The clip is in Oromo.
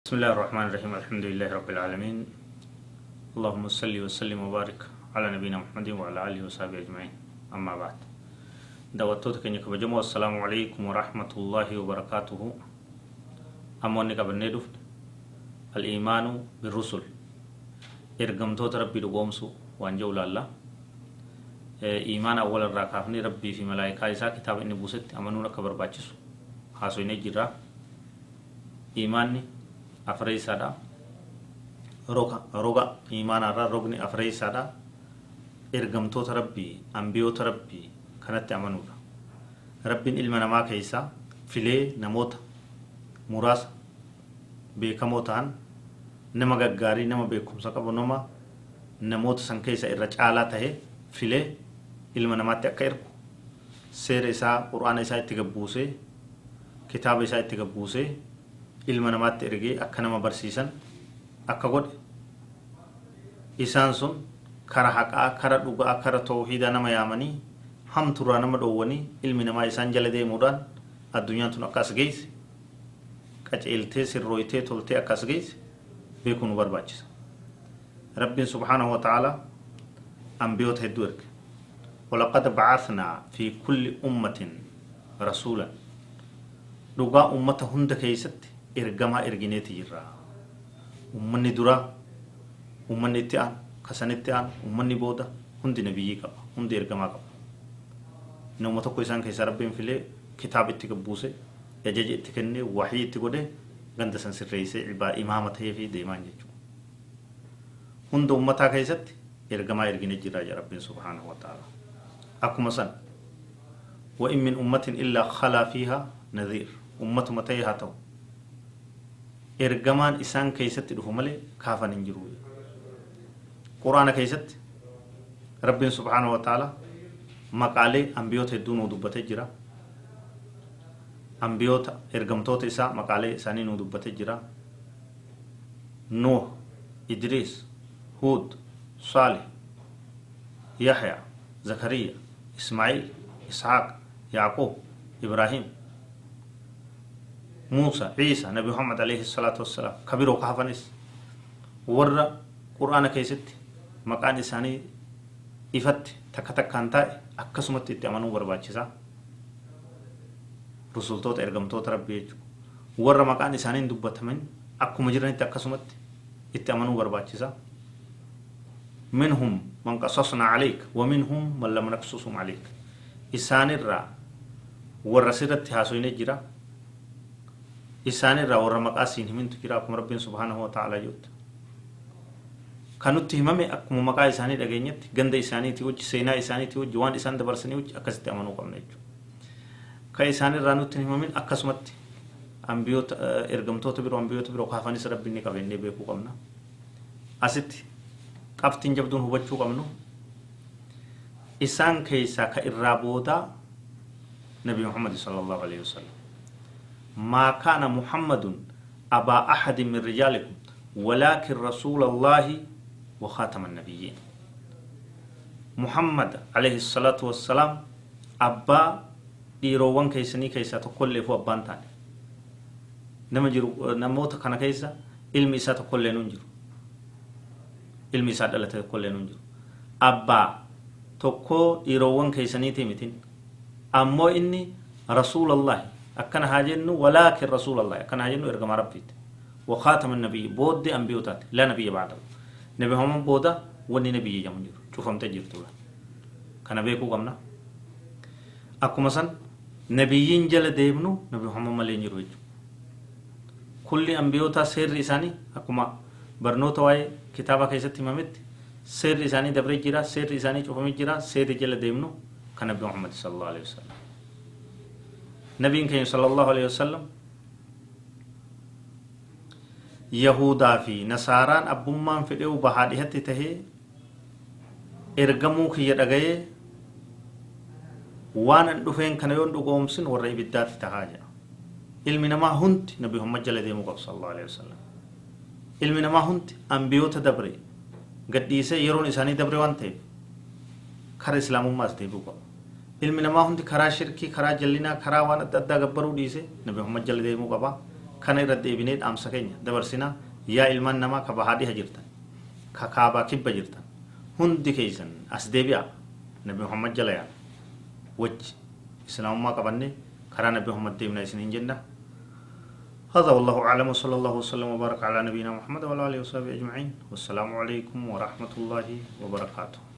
بسم الله الرحمن الرحيم الحمد لله رب العالمين اللهم صل وسلم وبارك على نبينا محمد وعلى آله وصحبه أجمعين أما بعد دعوتك كن كبجمو السلام عليكم ورحمة الله وبركاته أموني قبل ندفت الإيمان بالرسل إرقمتوت ربي لقومسو وانجو الله إيمان أول الراكافني ربي في ملائكة إسا كتاب إني بوست أمنونا كبر باچسو حاسوين جرا إيماني أفريسادا روغا روغا إيمان أرى روغني أفريسادا إرقمتوت ربي أنبيوت ربي كانت أمنونا ربي إلما نما كيسا فيلي نموت مراس بكموتان نما غغاري نما بكم سقبو نما نموت سن كيسا إرج آلا تهي فيلي إلما نما تأكير سير إسا قرآن إسا اتقبوسي كتاب إسا اتقبوسي ilma namaatti ergee akka nama barsiisan akka godhe isaan sun kara haqaa kara dhugaa kara tawhiida nama yaamanii hamturaa nama dhoowwanii ilmi namaa isaan jala deemuudhaan addunyaan tun akkas geesse qaceeltee sirrooytee toltee akkas geesse beekuu nu barbaachisa. Rabbiin subhaanahu wa ta'ala ambiyoota hedduu erge. ولقد بعثنا في كل أمة رسولا dhugaa ummata hunda keessatti ergamaa ergineeti jirra. Ummanni dura, ummanni itti aanu, kasanitti aanu, ummanni booda hundi nabiyyii qaba, hundi ergamaa qaba. Nama tokko isaan keessa Rabbiin filee kitaaba itti gabbuuse, ajaja itti kennee, wahii itti godhe, ganda san sirreessee imaama ta'ee fi deemaan jechuudha. Hunda ummataa keessatti ergamaa erginee jirra jedha Rabbiin subhaanahu wa ta'ala. Akkuma san وإن من أمة إلا خلا فيها نذير ummatuma ta'e haa ta'u ergamaan isaan keessatti dhufu malee kaafan hin jiru. Quraana keessatti Rabbiin subhaanahu wa ta'ala maqaalee ambiyoota hedduu nuu dubbatee jira. Ambiyoota ergamtoota isaa maqaalee isaanii nuu dubbatee jira. Nuh, Idris, Hud, Salih, Yahya, Zakariya, Ismail, Ishaaq, Yaqub, Ibrahim, موسى عيسى نبي محمد عليه الصلاة والسلام كبير وكهفنس ورا قرآن كيست مكان إنساني إفت تك تك كانتا أكسمت إتمنو برباچسا رسول توت إرقم توت ربي ورا مكان إنساني دبت من أكو مجرن تكسمت إتمنو برباچسا منهم من قصصنا عليك ومنهم من لم نقصصهم عليك إنسان الرا ورا سيرت هاسوين جرا isaan irraa warra maqaa siin himintu jira akkuma Rabbiin subhaanahu wa ta'ala jedhutti. Kan nutti himame akkuma maqaa isaanii dhageenyetti ganda isaaniitii wajji seenaa isaaniitii wajji waan isaan dabarsanii wajji akkasitti amanuu qabna jechuudha. Kan isaan irraa nutti himamin akkasumatti ambiyoota ergamtoota biroo ambiyoota biroo kaafanis Rabbiin ni qabannee beekuu qabna. Asitti qabxiin jabduun hubachuu qabnu isaan keessaa ka irraa boodaa Nabi Muhammad sallallahu alaihi wasallam. ما كان محمد أبا أحد من رجالكم ولكن رسول الله وخاتم النبيين. محمد عليه الصلاة والسلام أبا ديروان كيسني كيسا تقول له أبان تاني نمجر نموت كان كيسا علمي سا تقول له ننجر علمي سا دلته تقول له ننجر أبا تقول ديروان كيسني تيمتين أمو إني رسول الله أكن هاجنو ولكن رسول الله أكن هاجنو إرجم ربيت وخاتم النبي بود أنبيوتات لا نبي بعده نبي هم بودا وني نبي جامنجر شوفهم تجيب تولا كان بيكو قمنا أكو مثلا نبيين جل ديبنو نبي هم ملين يروج كل أنبيوتا سير إساني أكو ما برنوت واي كتابة كيست ممت سير إساني دبر جرا سير إساني شوفهم جرا سير جل ديبنو كان نبي محمد صلى الله عليه وسلم نبي كريم صلى الله عليه وسلم يهودا في نصاران أبومان في الأو بحادثة تهي إرجمو كي يدعي وانا دفين كنيون دقومسن ورأي بالذات تهاجا علمنا ما هنت نبي محمد جل ديمو صلى الله عليه وسلم علمنا ما هنت أنبيوت دبري قد يسه يرون إنساني دبري وانته خر إسلام ما استيبوه ilmi namaa hundi karaa shirkii karaa jallinaa karaa waan adda addaa gabbaruu dhiise nabi Muhammad jala deemuu qaba. Kana irra deebinee dhaamsa keenya dabarsinaa. Yaa ilmaan namaa ka bahaa dhiha jirtan, ka kaabaa kibba jirtan, hundi keessan as deebi'a. Nabi Muhammad jala yaa wajji islaamummaa qabanne karaa Nabi Muhammad deemna isiniin jenna. هذا والله أعلم، وصلى الله وسلم وبارك على نبينا محمد وعلى آله وصحبه أجمعين، والسلام عليكم ورحمة الله وبركاته.